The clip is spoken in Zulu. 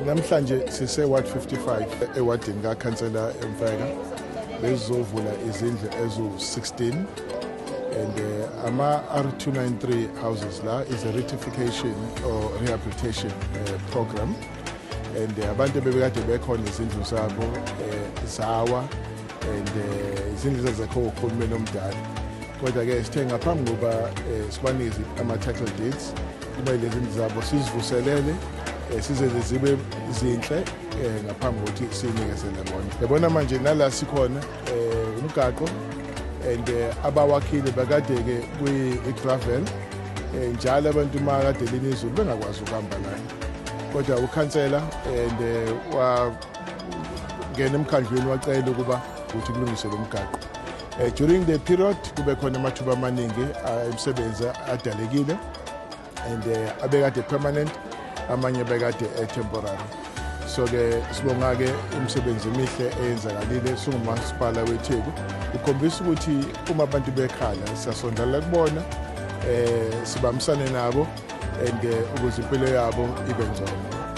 Namhlanje sise Ward 55 ewadini kaKhansela Mfeka, bezovula izindlu ezu-16 and ama R293 houses la is a rectification or rehabilitation program and abantu bebekade bekhona izindlu zabo zawa and izindlu zazakho uhulumeni omdala. Kodwa ke sithe ngaphambi kokuba sibanikeze ama-title deeds, kumele lezi zindlu zabo sizivuselele, sizenze zibe zinhle ngaphambi kokuthi sinikezele bona. Yabona manje nala sikhona, umgaqo and abawakhile bekade-ke kwi-gravel, njalo abantu uma kade lina izulu bengakwazi ukuhamba la, kodwa ukhansela and wangena emkhandlwini wacela ukuba ukuthi kulungiswe lo mgaqo. During the period kube khona amathuba amaningi emisebenzi adalekile and abekade permanent, amanye bekade temporary. So ke sibonga ke imisebenzi emihle eyenzakalile singumasipala weTheku, ukhombisa ukuthi uma abantu bekhala siyasondela kubona, sibambisane nabo and ukuze impilo yabo ibe ngcono.